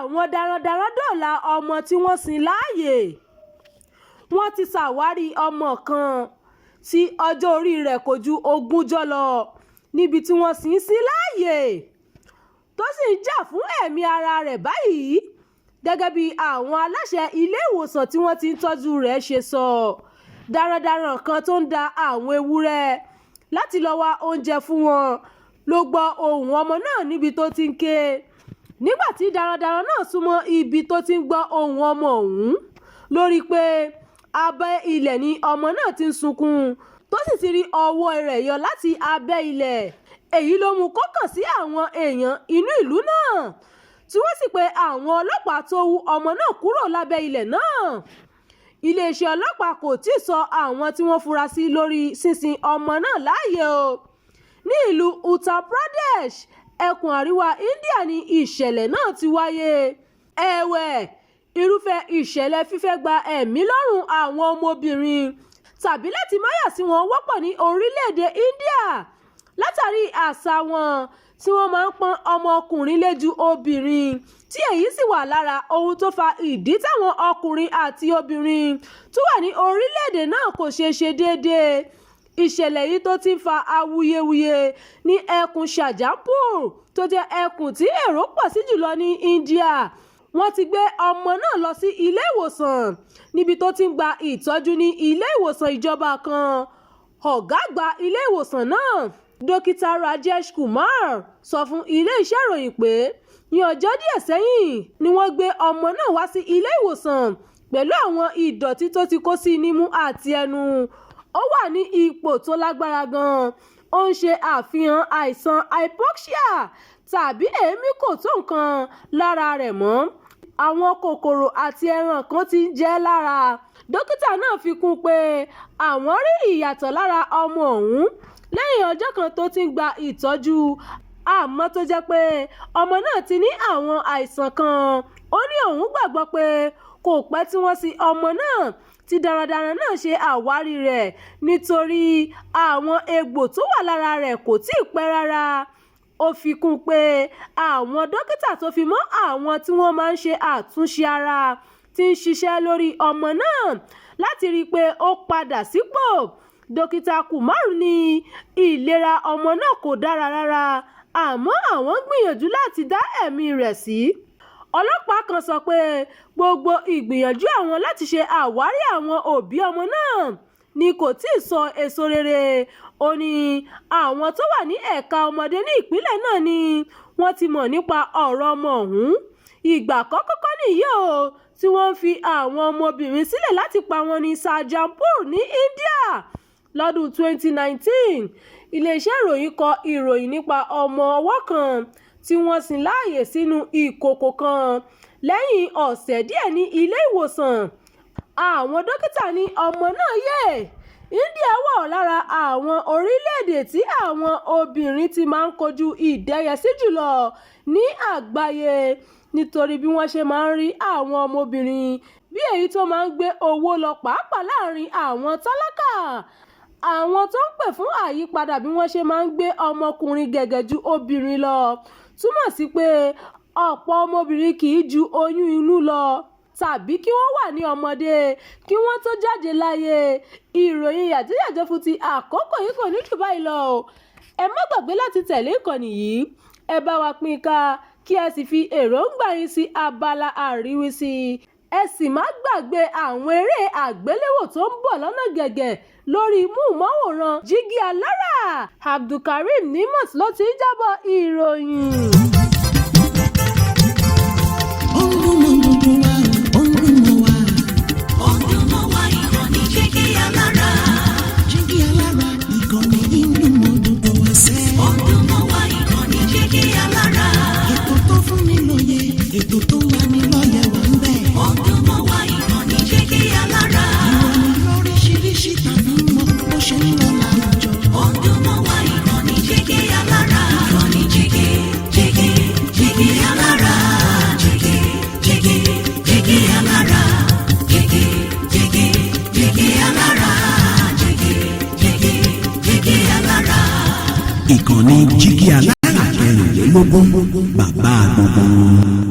Àwọn darandaran dóòlà ọmọ tí wọ́n sin láàyè. Wọ́n ti ṣàwárí ọmọ kan tí ọjọ́ orí rẹ̀ kò ju ogúnjọ́ lọ níbi tí wọ́n sin ín sí láàyè, tó sì ń jà fún ẹ̀mí ara rẹ̀ báyìí, gẹ́gẹ́ bí àwọn aláṣẹ ilé ìwòsàn tí wọ́n ti ń tọ́jú rẹ̀ ṣe sọ. Darandaran kan tó ń da àwọn ewúrẹ́ láti lọ́ọ́ wá oúnjẹ fún wọn ló gbọ́ ohùn ọmọ náà níbi tó ti ń ké. Nígbà tí darandaran náà súnmọ́ ibi tó ti ń gbọ́ ohùn ọmọ ọ̀hún, ló rí i pé abẹ́ ilẹ̀ ni ọmọ náà ti ń sunkún, tó sì ti rí ọwọ́ rẹ̀ yọ láti abẹ́ ilẹ̀. Èyí ló mú kó kàn sí àwọn èèyàn inú ìlú náà, tí wọ́n sì pe àwọn ọlọ́pàá tó hú ọmọ náà kúrò lábẹ́ ilẹ̀ náà. Iléeṣẹ́ ọlọ́pàá kò tí ì sọ àwọn tí wọ́n fura sí lórí sísin ọmọ náà láàyè o. Ní ìlú Uttar Pradesh, ẹkùn àríwá India ni ìṣẹ̀lẹ̀ náà ti wáyé. Ẹ̀wẹ̀, irúfẹ́ ìṣẹ̀lẹ̀ fífẹ́ gba ẹ̀mí lọ́rùn àwọn ọmọbìnrin tàbí láti máyà sí wọn wọ́pọ̀ ní orílẹ̀-èdè India látàrí àṣà wọn tí wọ́n máa ń pọ́n ọmọkùnrin lé ju obìnrin, tí èyí sì wà lára ohun tó fa ìdí táwọn ọkùnrin àti obìnrin tó wà ní orílẹ̀-èdè náà kò ṣe ṣe déédéé. Ìṣẹ̀lẹ̀ yìí tó ti ń fa awuyewuye ní ẹkùn Shahjahanpur, tó jẹ́ ẹkùn tí èrò pọ̀ sí jùlọ ní India. Wọ́n ti gbé ọmọ náà lọ sí ilé ìwòsàn níbi tó ti ń gba ìtọ́jú ní ilé ìwòsàn ìjọba kan. Ọ̀gá àgbà ilé ìwòsàn náà, Dókítà Rajesh Kumar, sọ fún iléeṣẹ́ ìròyìn pé ní ọjọ́ díẹ̀ sẹ́yìn ni wọ́n gbé ọmọ náà wá sí ilé ìwòsàn pẹ̀lú àwọn ìdọ̀tí tó ti kó sí nímú àti ẹnu. Ó wà ní ipò tó lágbára gan-an. Ó ń ṣe àfihàn àìsàn hypoxia, tàbí èémí kò tó nǹkan lára rẹ̀ mọ́. Àwọn kòkòrò àti ẹran kan ti ń jẹ ẹ́ lára. Dókítà náà fi kún un pé àwọn rí ìyàtọ̀ lára ọmọ ọ̀hún lẹ́yìn ọjọ́ kan tó ti ń gba ìtọ́jú, àmọ́ tó jẹ́ pé ọmọ náà ti ní àwọn àìsàn kan. Ó ní òun gbàgbọ́ pé kò pẹ́ tí wọ́n sin ọmọ náà tí darandaran náà ṣe àwárí rẹ̀, nítorí àwọn egbò tó wà lára rẹ̀ kò tí ì pẹ́ rárá. Ó fi kún un pé àwọn dókítà tó fi mọ́ àwọn tí wọ́n máa ń ṣe àtúnṣe ara ti ń ṣiṣẹ́ lórí ọmọ náà láti rí i pé ó padà sípò. Dókítà Kumar ní ìlera ọmọ náà kò dára rárá, àmọ́ àwọn ń gbìyànjú láti dá ẹ̀mí rẹ̀ sí. Ọlọ́pàá kan sọ pé gbogbo ìgbìyànjú àwọn láti ṣe àwárí àwọn òbí ọmọ náà ni kò tí ì sọ èso rere. Ó ní àwọn tó wà ní ẹ̀ka ọmọdé ní ìpínlẹ̀ náà ni wọ́n ti mọ̀ nípa ọ̀rọ̀ ọmọ ọ̀hún. Ìgbà àkọ́kọ́ kọ́ nìyí o tí wọ́n ń fi àwọn ọmọbìnrin sílẹ̀ láti pa wọ́n ní Shahjahanpur ní India. Lọ́dún 2019, iléeṣẹ́ ìròyìn kọ ìròyìn nípa ọmọ ọwọ́ kan tí wọ́n sin láàyè sínú ìkòkò kan lẹ́yìn ọ̀sẹ̀ díẹ̀ ní ilé ìwòsàn. Àwọn dókítà ní ọmọ náà yè. India wà lára àwọn orílẹ̀-èdè tí àwọn obìnrin ti máa ń kojú ìdẹ́yẹsí jùlọ ní àgbáyé, nítorí bí wọ́n ṣe máa ń rí àwọn ọmọbìnrin bí èyí tó máa ń gbé owó lọ, pàápàá láàrin àwọn tálákà. Àwọn tó ń pè fún àyípadà bí wọ́n ṣe máa ń gbé ọmọkùnrin gẹ̀gẹ̀ ju obìnrin lọ túmọ̀ sí pé ọ̀pọ̀ ọmọbìnrin kì í ju oyún inú lọ tàbí kí wọ́n wà ní ọmọdé kí wọ́n tó jáde láyé. Ìròyìn yàjóyàjó fún ti àkókò yìí kò ní jù báyìí lọ o. Ẹ má gbàgbé láti tẹ̀lé ìkànnì yìí, ẹ bá wa pín ká, kí ẹ sì fi èròǹgbà yín sí abala àríwísí. Ẹ sì má gbàgbé àwọn eré àgbéléwò tó ń bọ̀ lọ́nà gẹ̀gẹ̀ lórí móhùnmáwòrán Jígí Alára. Abdulkareem Nimot ló ti ń jábọ̀ ìròyìn. Ó ń dún mọ́ gbogbo wa, ó ń dún mọ́ wa. Ó ń dún mọ́ wa, ìkànnì Jígí Alára. Jígí Alára, ìkànnì yìí ń dún mọ́ gbogbo wa sẹ́. Ó ń dún mọ́ wa, ìkànnì Jígí Alára. Ètò tó fún ni lóye, ètò tó ń lani lọ́yẹ̀ wà ń bẹ̀. Ó ń dún mọ́ wa, ìkànnì Jígí Alára. Ìròyìn lóríṣiríṣi tàbí mọ́ bó ṣe ń lọ láwùjọ. Ó ń dún mọ́ wa, ìkànnì Jígí Alára. Ìkànnì Jígí, Jígí, Jígí Alára. Jígí, Jígí, Jígí Alára. Jígí, Jígí, Jígí Alára. Jígí, Jígí, Jígí Alára. Ìkànnì Jígí Alára 24, bàbá gbogbo wọn.